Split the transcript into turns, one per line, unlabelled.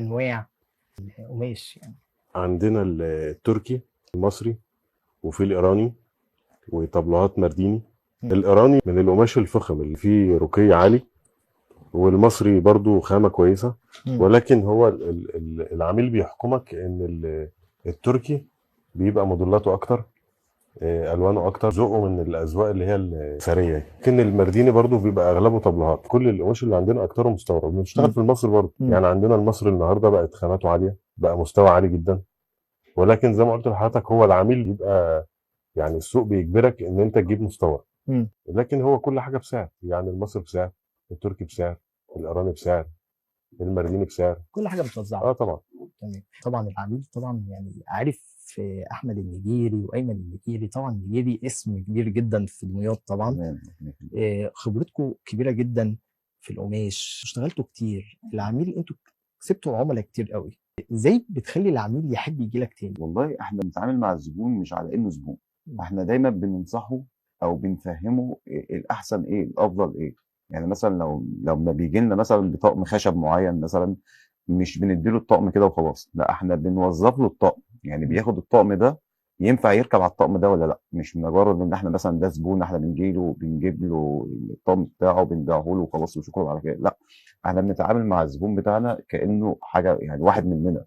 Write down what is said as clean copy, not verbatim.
انواع القماش يعني؟
عندنا التركي، المصري، وفي الايراني، وطبلوهات مارديني. الايراني من القماش الفخم اللي فيه رقي عالي، والمصري برضو خامة كويسة. ولكن هو العميل بيحكمك ان التركي بيبقى موديلاته اكتر، الوانه اكتر، ذوقه من الاذواق اللي هي الثرية. لكن المرديني برضو بيبقى اغلبه طبلوهات. كل القماش اللي عندنا اكتره مستورد. بنشتغل في المصري برضو. يعني عندنا المصري النهارده بقت خاماته عالية، بقى مستوى عالي جدا. ولكن زي ما قلت لحضرتك هو العميل بيبقى يعني السوق بيجبرك ان انت تجيب مستورد. لكن هو كل حاجة بسعر، يعني المصري بسعر، التركي بسعر، الايراني بسعر، المرديني بسعر،
كل حاجة متوزعة.
اه طبعا.
تمام. طبعا العميل طبعا يعني عارف احمد النجيري وايمن النجيري. طبعا النجيري اسم كبير جدا في دمياط طبعا. خبرتكم كبيرة جدا في القماش، اشتغلتوا كتير. العميل انتوا كسبتوا عملاء كتير قوي، ازاي بتخلي العميل يحب يجي لك تاني؟
والله احنا بنتعامل مع الزبون مش على انه زبون، احنا دايما بننصحه او بنفهمه الاحسن ايه، الافضل ايه. يعني مثلا لو ما بيجي لنا مثلا بطقم خشب معين مثلا، مش بنديله الطقم كده وخلاص، لا احنا بنوظف له الطقم. يعني بياخد الطقم ده، ينفع يركب على الطقم ده ولا لا، مش مجرد ان احنا مثلا ده زبون احنا بنجي له بنجيب له الطقم بتاعه بنبيعه له وخلاص وشكرا على كده. لا، احنا بنتعامل مع الزبون بتاعنا كانه حاجة، يعني واحد مننا.